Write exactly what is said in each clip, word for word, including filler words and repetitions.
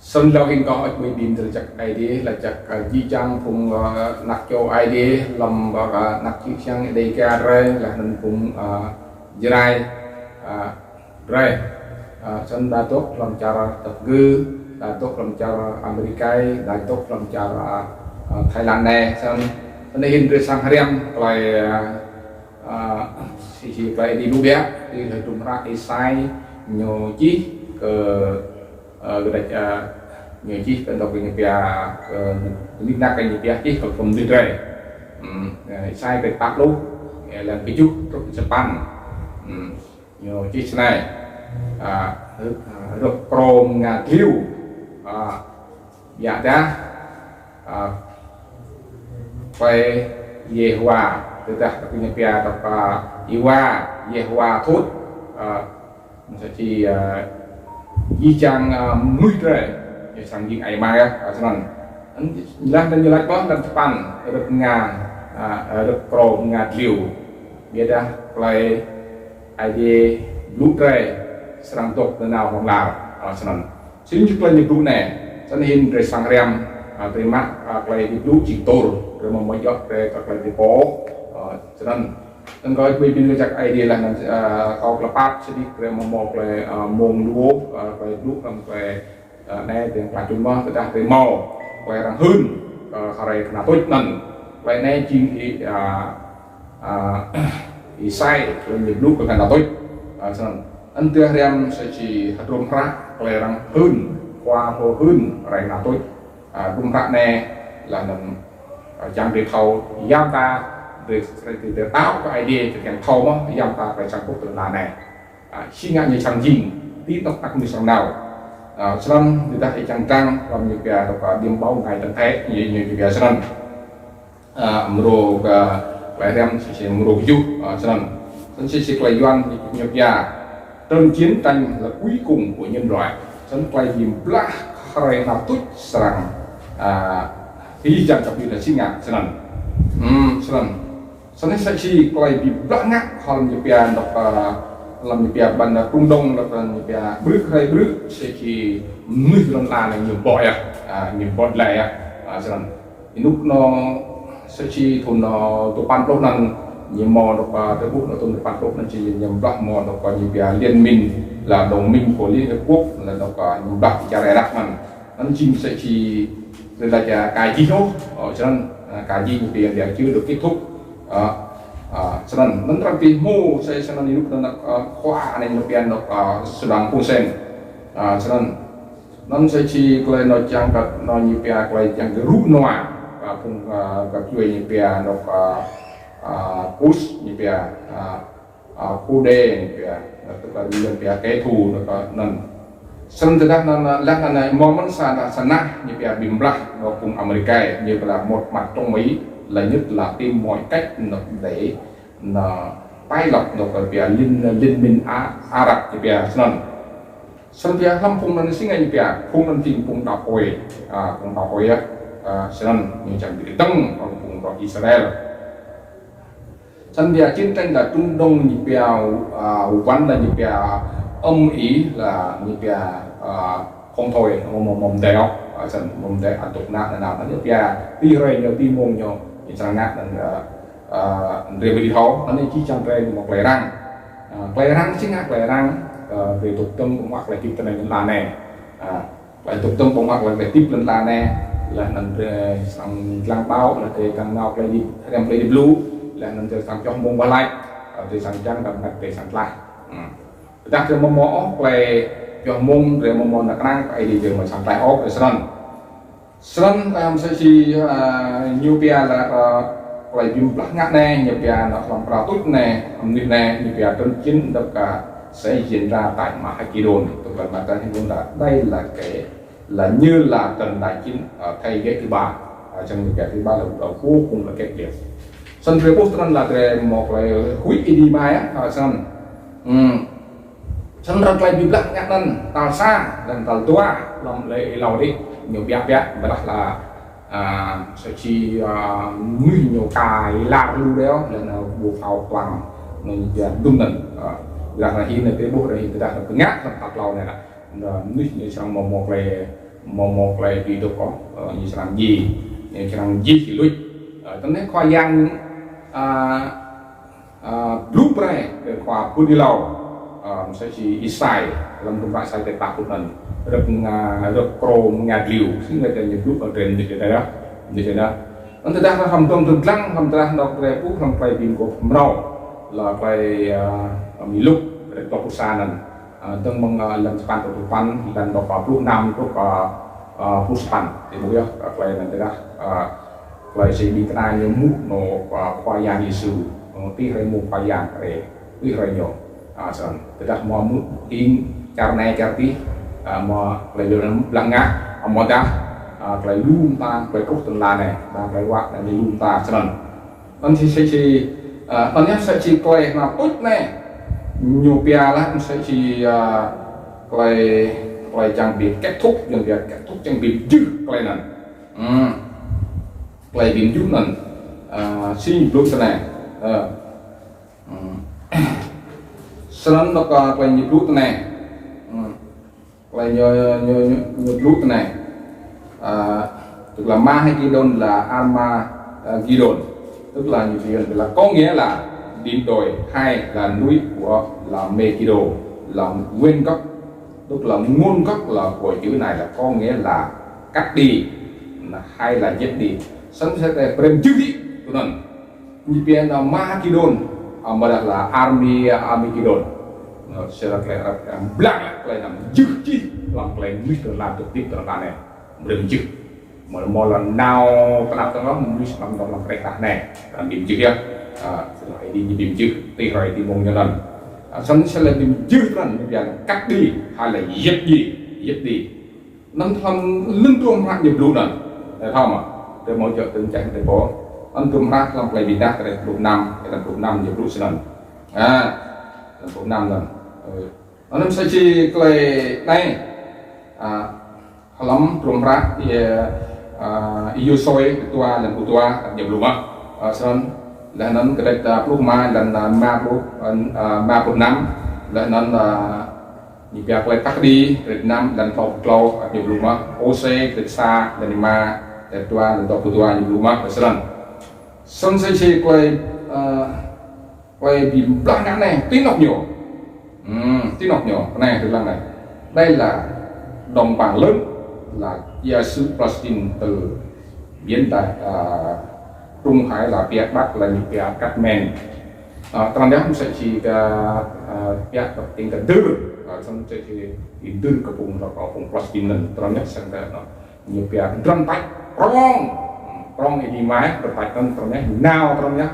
Snăn lŏ hĭn kâo ăt ƀuh ƀĭn drei jăk Aê Diê, lač jăk, ơ, jih jang phung, ơ, anak čô Aê Diê, hlăm, ơ, anak čô čiăng Aê Diê kơ drei, leh anăn phung, ơ, Jrai, ơ, drei. Ơ, snăn đa dôk hlăm čar Tây Nguyên, đa dôk hlăm čar Amêrik, đa dôk hlăm čar, ơ, ơ, Thái Lan anei, snăn, snăn hĭn drei srăng hriăm klei, ơ, ơ, si, si klei Aê Diê blŭ biă, ti hlăm hdruôm hră Êsai ñu čih kơ, ơ, kơ đa, ơ, ñu čih kơ dôk ñu pia, kơ, nik nak ñu pia čih kơ phung mnuih drei. Hmm, ơ, Êsai kơ pă pluh, ơ, hlăm kjuh truh sa păn. Hmm, ñu čih snei. Ơ, ơ, rơ̆k krô mnga dliu. Ơ, biă dah, ơ, klei Yêhôwa, tơdah kơ ñu pia dôk, ơ, Yêhôwa, Yêhôwa thut, ơ, msĕ si, ơ, jih jang, ơ, mnuih drei, ñu srăng jing ai mang yơh, ơ, snăn. Anăn, leh anăn ñu lač boh, anăn sa păn, rơ̆k mnga, ơ, rơ̆k krô mnga dliu. Biă dah klei Aê Diê blŭ drei srăng dôk nanao hlŏng lar, ơ, snăn. Snăn jing klei ñu blŭ anei, snăn hĭn drei srăng hriăm, ơ, drei mă, ơ, klei Aê Diê blŭ jing tur, drei amâo mâo djŏ drei kơ klei drei pô, ơ, snăn. Snăn kâo ƀuh ƀĭn kơ jăk Aê Diê leh anăn, ơ, kâo klei pap sĭt drei amâo mâo klei, ơ, mông lu, ơ, klei blŭ hlăm klei, ơ, anei drei klei čŭn mơh, tơdah drei mâo klei arăng hưn, ơ, hruê knhal tuč anăn. Klei anei jing Y-, ơ, ơ, Êsai, klei ñu blŭ kơ knhal tuč. Ơ, snăn. Anăn drei hriăm msĕ si hdruôm hră, klei arăng hưn, khua pô hưn, hruê knhal tuč. Ơ, hdruôm hră anei, leh anăn, ơ, čiăng drei thâo, ya mta, drei, drei, drei đăo kơ Aê Diê, drei čiăng thâo mơh, ya mta klei srăng truh ti lăn ala anei. Ơ, si ngă ñu srăng jing, ti anôk anak mnuih srăng nao. Ơ, snăn, tơdah ih čiăng trang, hlăm ñu pia, dôk, ơ, điểm báo ngày tận thế, ñu, ñu, ñu pia snăn. Ơ, mrô kơ klei hriăm, si, si mrô kjuh, ơ, snăn. Snăn si, si klei Yuăn, ñu, ñu pia, trận chiến tranh là cuối cùng của nhân loại. Snăn klei bi blah hruê knhal tuč srăng, ơ, jih jang kơ ƀĭng ta si ngă, snăn. Hmm, snăn. Snăn msĕ si klei bi blah ngă, hlăm ñu pia dôk, ơ, hlăm ñu pia ƀuôn Trung Đông, dôk hlăm ñu pia ƀrư̆ hruê ƀrư̆, msĕ si mnuih lăn ala anei ñu ƀuh yơh, ơ, ñu ƀuh leh yơh, ơ, snăn. Ênuk anăn msĕ si thŭn, ơ, dua păn pluh anăn ñu mâo dôk, ơ, tơdah ƀuh anăn thŭn dua păn pluh anăn si ñu blah mâo dôk, ơ, ñu pia Liên minh là đồng minh của Liên Hợp Quốc, là dôk, ơ, ñu blah ti čar Iraq anăn. Anăn jing msĕ si, tơdah ka jih ôh, ơ, snăn, ơ, ka jih ñu pia dia chưa được kết thúc. Ơ, ơ, snăn, anăn arăng bi hmô, msĕ snăn ênuk anăn, ơ, khua anei ñu pia dôk, ơ, Saddam Hussein. Ơ, snăn, anăn msĕ si klei ñu čiăng kơ, ñu pia klei čiăng kơ rŭ nua, ơ, phung, ơ, găp djuê ñu pia dôk, ơ, ơ, Quds ñu pia, ơ, ơ, Quds ñu pia, ơ, tức là ñu pia kẻ thù, dôk, ơ, anăn. Snăn tơdah anăn, ơ, leh anăn, ơ, mâo mơh sa, sa nah ñu pia bi blah, dôk phung Amêrik, ñu pia là một mặt trong Mỹ, là nhất là tìm mọi cách, dôk, để, dôk, tái lập, dôk, pia liên, Liên minh Á-, Arab, ñu pia snăn. Snăn pia hlăm phung anăn si ngă ñu pia, phung anăn jing phung đăo hruê, ơ, phung đăo hruê yơh, ơ, snăn ñu čiăng bi kdơ̆ng, phung dôk Israel. Snăn pia chiến tranh là Trung Đông ñu pia, ơ, wăn là ñu pia âm ỉ là ñu pia, ơ, không thôi, amâo, amâo, amâo mdei ôh, ơ, snăn amâo mdei ăt dôk nao, nao, nao, ñu pia, ti hruê ñu, ti mông ñu, ñu srăng ngă, anăn, ơ, ơ, drei bi thâo, anăn jih jang drei mâo klei răng. Ơ, klei răng si ngă klei răng, ơ, drei dôk dơ̆ng ƀơ̆ng huă klei hdĭp ti lăn ala anei. Ơ, klei dôk dơ̆ng ƀơ̆ng huă klei hdĭp ti lăn ala anei, leh anăn drei srăng dlăng ƀâo, leh drei srăng nao klei hdĭp, hriăm klei hdĭp lu, leh anăn drei srăng pioh mmông wah lač, ơ, drei srăng čiăng, dăm ngă drei srăng tlaih. Hmm. Tơdah drei amâo mâo ôh klei pioh mmông, drei amâo mâo năng knang, Aê Diê drei amâo srăng tlaih ôh, drei snăn. Snăn, ơ, msĕ si, ơ, ñu pia là, ơ, klei bi blah ngă anei, ñu pia anăn hlăm knhal tuč anei, mnuih anei, ñu pia trận chiến dôk, ơ, sẽ diễn ra tại Mahakiđôn, tức là Mahakiđôn là đây là cái, là như là trận đại chiến, ơ, thế giới thứ ba. Ơ, čiăng ñu pia thứ ba là, là vô cùng là khốc liệt. Snăn drei ƀuh snăn leh drei mâo klei huĭ êdi mơh, ơ, snăn. Hmm. Snăn arăng klei bi blah ngă anăn, tal sa, leh anăn tal dua, hlăm leh êlâo dih, ñu biă biă, ƀiădah leh, ơ, msĕ si, ơ, mnuih ñu ka êlar lu dih, leh anăn ƀuh phao tuang, ñu biă dŭm anăn, ơ, ƀiădah arăng hĭn anei drei ƀuh, arăng hĭn tơdah arăng bi ngă, hlăm tal tlâo anei leh, anăn mnuih ñu srăng mâo mâo klei Mâo mâo klei bi dôk kơ, ơ, ñu srăng djiê, ñu srăng djiê si luč. Ơ, tơdah Khua Yang, ơ, ơ, blŭ brei kơ khua pô dlao, ơ, msĕ si Isai, hlăm hdruôm hră Isai kdrêč pă pluh anăn, rơ̆k mnga, rơ̆k krô mnga dliu, si ngă ñu blŭ ƀăng drei mdih dê dah, mdih dê dah. Anăn tơdah hlăm dŏng dlăng, hlăm tơdah dôk drei ƀuh, hlăm klei bi mguôp mrâo, leh klei, ơ, hlăm Y-Luk, kdrêč dua pluh sa anăn. Ơ, dơ̆ng mơ̆ng, ơ, hlăm sa păn truh dua păn, hlăm dua pluh năm truh, ơ, ơ, pluh sa păn. Ti ƀuh yơh, ơ, klei anăn tơdah, ơ, klei si bi kna ñu mŭt nô, ơ, Khua Yang Yêsu, nô ti hruê mơ̆ng Khua Yang hruê, ti hruê ñu. Ơ, snăn. Tơdah mâo mŭt ing čar anei čar dih, ơ, mâo klei lu blah ngă, amâodah, ơ, klei lu mta, klei truh tơnla anei, dah klei wăt anei lu mta snăn. Anăn si, si, si, ơ, anăn yơh msĕ si klei knhal tuč anei. Ñu pia leh msĕ si, ơ, klei, klei čiăng bi kết thúc, čiăng bi kết thúc, čiăng bi mjưh klei anăn. Hmm. Klei bi mjưh anăn. Ơ, si ñu blŭ snei. Ơ. Hmm. Snăn dôk, ơ, klei ñu blŭ snei. Hmm. Klei ñu, ñu, ñu, ñu blŭ snei. À, tức là Mahagidôn là Armagidôn. Tức là như vậy là có nghĩa là đỉnh đồi hay là núi của là Megiddo, là nguyên gốc, tức là nguồn gốc là của chữ này là có nghĩa là cắt đi, là hay là giết đi. Snăn msĕ si brei mjưh, tui anăn. Ñu pia anăn Mahagidôn, amâodah là Armi, Armagidôn. Anăn srăng klei arăng blah klei anăn mjưh jih, hlăm klei mnuih tơnla dôk hdĭp tơnla anei. Brei mjưh. Mâo, mâo lŏ nao tnap tnap mnuih hlăm dôk hlăm kđeh anei. Arăng bi mjưh yơh. À, snăn Aê Diê ñu bi mjưh, ti hruê ti mông ñu anăn. À, snăn msĕ si bi mjưh tui anăn, ñu pia cắt đi, hay là giết đi, giết đi. Anăn hlăm hdruôm hră ñu blŭ anăn. Ơ, thâo mơh. Drei mâo jăk tơ̆ng čeh drei pô. Anăn hdruôm hră hlăm Klei Bi Êdah kdrêč pluh năm, kdrêč pluh năm ñu blŭ snăn. À, kdrêč pluh năm anăn. Ơ. Anăn msĕ si klei anei. À, hlăm hdruôm hră, ơ, à, Y-Yôsuê kdrêč dua, hlăm kdrêč dua, ñu blŭ mơh. À, snăn, leh anăn kdrêč, à, pluh êma, hlăm, à, êma pluh, à, êma pluh năm, leh anăn, à, Ñu pia Klei Phat Kđi, kdrêč năm, hlăm tlâo pluh tlâo, ñu blŭ mơh. Ôsê, kdrêč sa, hlăm êma, kdrêč dua, hlăm dua pluh dua, ñu blŭ mơh, snăn. Snăn msĕ si klei, ơ, klei bi blah ngă anei, ti anôk ñu. Hmm, ti anôk ñu, anei, ti lăng anei. Đây là đồng bằng lớn, là chia sự Palestine từ biển Đại, à, Trung Hải là phía Bắc là ñu pia Cắt Men. À, tơdah msĕ si kơ, à, pia kơ tĭng kơ dưr, à, snăn msĕ si dưr kơ phung, kơ phung Palestine anăn, tơdah msĕ si kơ, ñu pia drăn tač prŏng, prŏng êdi mai, drăn tač anăn tơdah nao tơdah,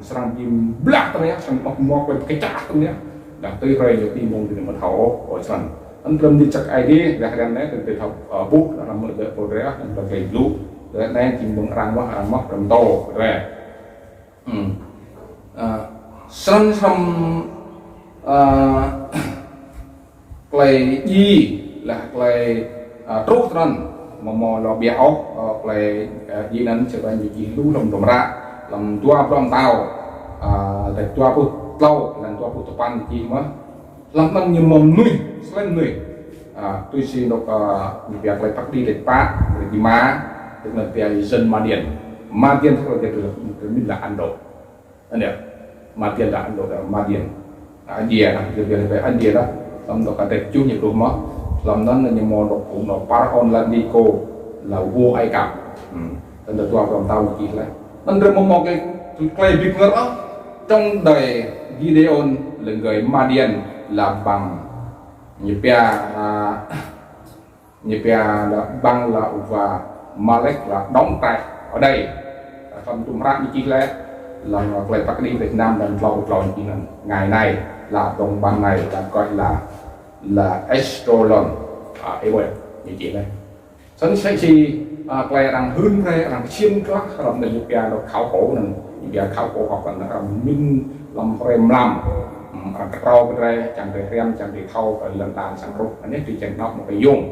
srăng bi blah tơdah, srăng mâo mâo klei kčah tơdah, dah tui hruê ñu ti mông dih mâo thâo, ơ, snăn. Anăn drăm dih čăk Aê Diê, dah drăm anei, tui thâo, à, ƀuh, dah mâo dih pô drei, dah klei blŭ, dah anei ti mông arăng mâo, arăng mâo, drăm tô, drei. Hmm. Ơ, snăn snăn, ơ, klei djiê, leh klei, ơ, truh tơdah, mâo mâo lŏ ƀiă ôh, ơ, klei, ơ, djiê anăn sĭt nik ñu čih lu hlăm hdruôm hră, hlăm dua Bruă Mtao, ơ, kdrêč dua pluh tlâo, hlăm dua pluh dua păn čih mơh. Hlăm anăn ñu mâo mnuih, slei mnuih. À, tui si anôk, à, ñu pia Klei Phat Kđi kdrêč pă, kdrêč êma, tui anăn pia dân Madian. Madian tơdah kdrêč, kdrêč êma là Ấn Độ. Ấn Độ. Madian là Ấn Độ, là Madian. À, India lah, ñu pia, pia India lah. Hlăm anôk kdrêč kjuh ñu blŭ mơh. Hlăm anăn ñu mâo anôk, anôk Pharaôn là Neko, là vua Ai Cập. Hmm. Tơdah dua Bruă Mtao ñu čih leh. Anăn drei mâo mâo klei, klei bi kngăr ôh. Trong đời Gideôn là người Madian là bằng, ñu pia, à, ñu pia là bằng là và Amalek là đóng trại ở đây. Hlăm hdruôm hră ñu čih leh, hlăm Klei Phat Kđi kdrêč năm hlăm tlâo pluh tlâo ñu čih anăn. Ngày nay là đồng bằng này là gọi là, là Eshcol. À, ê ƀuh, ñu čih leh. Snăn msĕ si, à, klei arăng hưn brei, arăng ksiêm klah, hlăm anăn ñu pia anôk khảo cổ anăn, ñu pia khảo cổ học anăn arăng mĭn hlăm hruê mlam. Hmm, arăng ktrâo kơ drei, čiăng drei hriăm, čiăng drei thâo, kơ lăn ala srăng truh. Anei drei čiăng đăo mâo klei yuôm.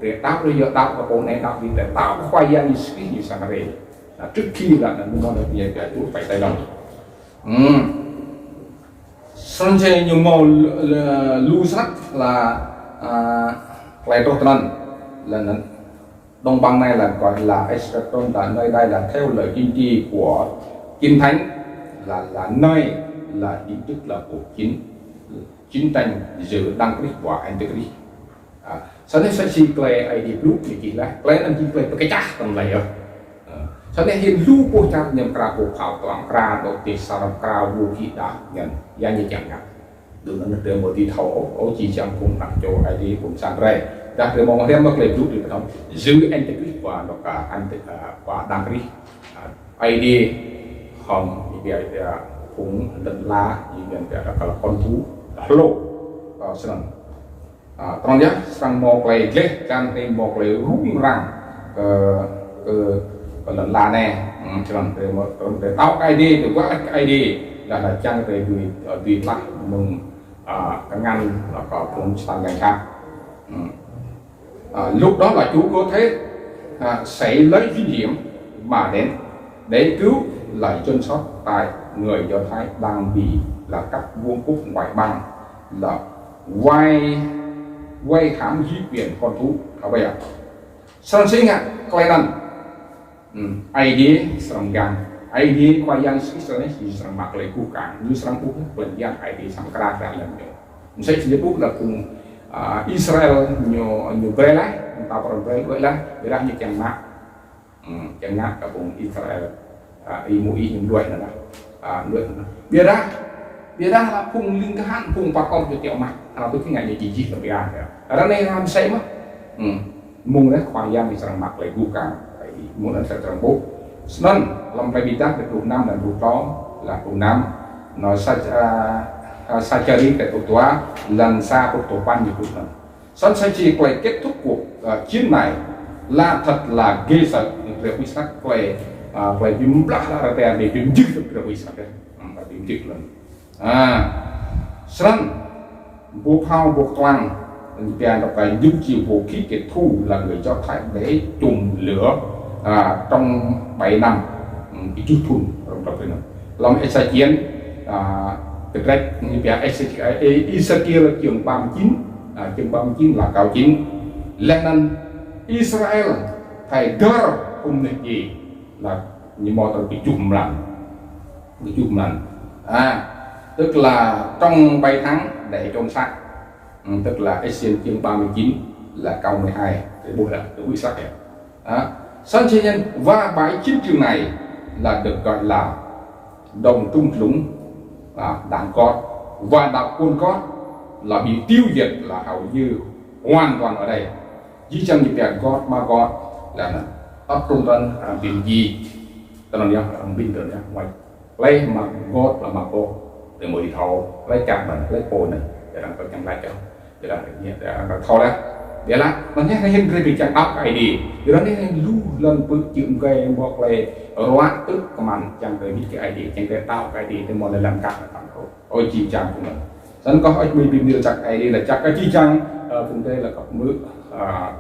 Drei đăo, drei yơh đăo kơ pô anei đăo, drei đăo kơ Khua Yang Yêsu Krist ñu srăng hriê. Anăn trước khi là anăn mâo anôk ñu pia truh phải tay lòng. Hmm. Snăn si ñu mâo lu, lu, lu snăk là, à, klei truh tơdah. Leh anăn, Đồng bằng này là gọi là Israel, là nơi đây là theo lời tiên tri của Kinh Thánh, là là nơi là chính thức là cuộc chiến chiến tranh giữa Đấng Christ và Antichrist. À, sau đây sẽ si klei ai đi blue thì chỉ là klei năng chỉ klei pekecah tầm này rồi. Sau đây hiện lu pô chặt nhầm kra pô phao toàn kra đột ti sa kra vũ khí đá nhận ya như chẳng ngặt. Đừng nói được một đi thầu ô chỉ chẳng cùng nặng châu ai đi cùng sang rai. Dah drei mâo hriăm mâo klei blue thì phải nói giữ Antichrist và nó cả Anti à, và Đấng Christ. À, ai đi hòng thì bây giờ phung lân la thì bây giờ là con thú là hlô. Snăn. Trăn yơh srăng mâo klei dleh, čiăng drei mâo klei rŭng răng kơ, kơ, kơ lăn ala anei. Snăn drei mâo, drei đăo kơ Aê Diê, drei wah lač kơ Aê Diê. Leh anăn čiăng drei dưi, dưi tlaih mơ̆ng, kngan, leh kơ phung Satan ngăn chặn. Lúc đó là Chúa có thể sẽ lấy vinh hiển mà đến để cứu lại chôn sót tại người Do Thái đang bị là các vương quốc ngoại bang là vay vay hãm dưới quyền con thú. Snăn si ngă klei anăn. Aê Diê srăng gang. Aê Diê Khua Yang Yêsu Krist anei si srăng mă klei guh kơang. Ñu srăng ƀuh klei bhiăn Aê Diê srăng kra kra lăn ñu. Msĕ si ƀuh leh phung Israel ñu, ñu brei leh, mta pran brei leh, leh, ƀiădah ñu čiăng mă. Čiăng ngă kơ phung Israel. Ih mu ih ñu mluê anăn. Mluê anăn. Ƀiădah, ƀiădah leh phung lĭng kahan, phung păt ôh ñu tiŏ mă. Anăn tui si ngă ñu jih jih leh ƀiă. Ară anei hlăm msĕ mơh. Mơ̆ng leh Khua Yang srăng mă klei guh kơang. Mơ̆ng leh srăng ƀuh. Snăn, hlăm klei bi êdah pluh năm leh pluh tlâo, leh pluh năm. Nŏ sa, sa Čari kơ pluh dua, leh sa pluh dua păn ñu ƀuh anăn. Snăn sa čô klei kết thúc cuộc chiến này là thật là ghê sợ. Drei ƀuh snăk klei, klei bi mblah leh ară anei bi mjưh drei ƀuh snăk. Bi mjưh leh. Snăn, pô phao, pô ktlang, ñu pia dôk kơ ñu či vũ khí kẻ thù là người Do Thái để chùm lửa trong bảy năm, kjuh thŭn, rŏng dôk kơ ñu. Hlăm Êsêkiel, kdrêč ñu pia Êsêkiel, Êsêkiel chương ba mươi chín, chương ba mươi chín là câu chín. Leh anăn Israel phải dơr phung anei djiê là ñu mâo tơl kjuh mlan. Kjuh mlan. À, tức là trong bảy tháng để chôn xác. Tức là Êsêkiel chương ba mươi chín là câu mười hai. Drei ƀuh leh, drei ƀuh snăk yơh. Snăn si ngă, và bãi chiến trường này là được gọi là đồng trùng lũng, à, đảng Gog và đạo quân Gog là bị tiêu diệt là hầu như hoàn toàn ở đây. Jih jang ñu pia Gog Magog leh anăn ăt tŭm tăn arăng bi mjih. Tăn anăn yơh arăng bi tăn anăn yơh. Klei Magog leh Magog. Drei mâo ih thâo. Klei čăk anăn, klei pô anăn. Čiăng arăng kơ čiăng lač čăk. Čiăng arăng kơ thâo leh. Ƀiădah, anăn yơh hĭn drei bi čiăng đăo kơ Aê Diê. Ƀiădah anei lu lăn pưk čư̆ mgei mâo klei ruă tŭ kman čiăng drei bi kơ Aê Diê. Čiăng drei đăo kơ Aê Diê, drei mâo leh lăn kăk leh tăn kơ. Ôi jih jang phung anăn. Snăn kơ ôč mĭ bi mni čăk Aê Diê leh čăk kơ jih jang, phung drei leh kơ mơ̆,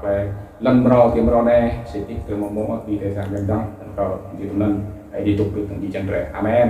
klei lăn mrâo ti mrâo anei, si ti drei mâo mâo bi drei srăng ƀiădah, snăn kơ jih anăn, Aê Diê dôk bi tăn jih jang drei. Amen.